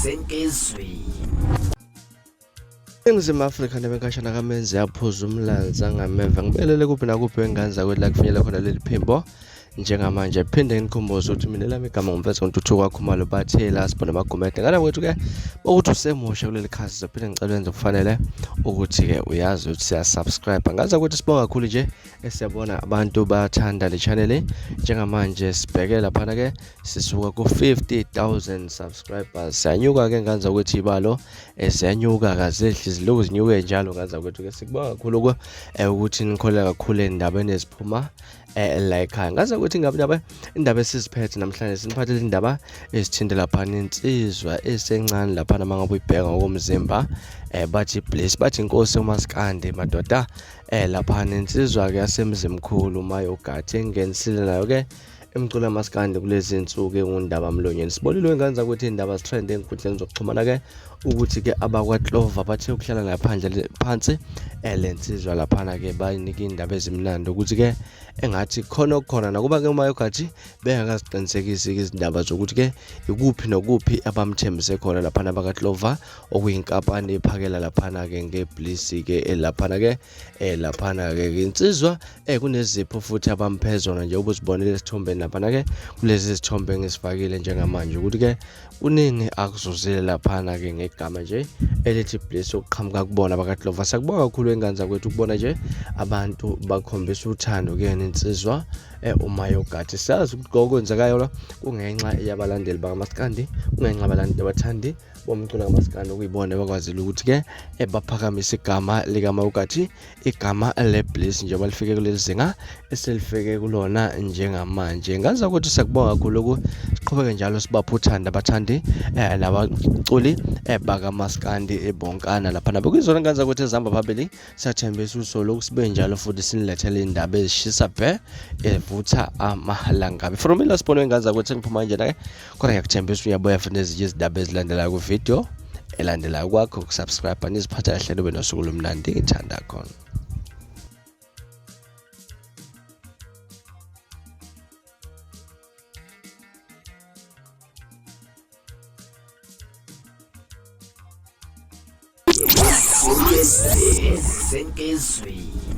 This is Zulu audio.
Senkizwi. Ningizimu Afrika nebenkashana kamenzi yaphuza umlanzi angameva ngibelele kuphi nakuphi engane zakwethu la kufinyela khona leli phimbo njengamanje. Phinde nginikhumbuze ukuthi mina lami igama ngumfethu ngoNtuthuko Khumalo, bathe la sibona amagumede ngane kwethu ke ukuthi usemusha kuleli khasi. Sizophinde ngicela wenze kufanele ukuthi-ke uyazi ukuthi siya-subscribe. Ngaze ukuthi sibonga kakhulu nje, esiyabona abantu bayathanda le channel. Njengamanje sibheke laphana ke, sisuka ku-50,000 subscribers, siyanyuka ke nganza ukuthi ibalo siyanyuka, kazehli, zilokhu zinyuke njalo. Nganza kwethu ke sikubonga kakhulu ukuthi nikholelwa kakhulu endabeni eziphuma la ekhaya. Ngaze ukuthi ngabe indaba indaba esiziphethe namhlanje, siniphathele indaba ezithinta laphana insizwa esencane laphana, uma ngabe uyibheka ngokomzimba, bathi Bliss, bathi inkosi uMaskandi madoda, laphana insizwa ke yaseMzimkhulu Mayogathi engenisile nayo ke emculo kamaskandi kulezi nsuku engundaba mlonyeni. Sibonile ingane zakuthi indaba zitrend enkundleni zokuxhumana ke ukuthi ke abakwa-Clover bathe ukuhlala ngaphandle phansi lensizwa laphana ke, bayinika indaba ezimnandi ukuthi ke engathi khona okukhona, nakuba ke uMayogathi bengakaziqinisekisi izindaba zokuthi ke ikuphi nokuphi abamthembise khona laphana baka-Clover, okuyinkampani ephakela laphana ke ngeBliss ke laphana ke laphana ke insizwa, kunezipho futhi abamphe zona nje ubuzibonile esithombeni laphana ke kulezi zithombe engisifakile njengamanje, ukuthi ke kuningi akuzuzile laphana ke ngegama nje elithi Bliss okuqhamuka kubona bakaClover. Sakubonga kakhulu engane zakwethu ukubona nje abantu bakhombisa uthando kuyena insizwa uMayogathi. Siyazi ukuthi okwenzekayo la kungenxa yabalandeli bakaMaskandi, kungenxa yabalandeli abathandi bomculo kamaskandi, okuyibona bakwazile ukuthi-ke baphakamise igama likaMayogathi, igama leBliss, njengoba lifike kuleli zinga eselifike kulona njengamanje. Ngaza ukuthi siyakubonga kakhulu lokhu, siqhubeke njalo sibaphe uthando abathandi nabaculi bakamaskandi ebonkana laphana. Bekuyizona ngane zakwethu ezihamba phambili. Siyathembisa usoloku sibe njalo futhi sinilethele indaba ezishisa bhe, evutha amalangabi. From ila sibone ingane zakwethu engiphuma njena ke, kodwa ngiyakuthembisa uyabuya futhi nezinye izindaba ezilandelayo kwividiyo elandelayo. Kwakho ukusubscribe, niziphatha kahle, nube nosuku lomnandi, ngithanda khona. Senkizwi.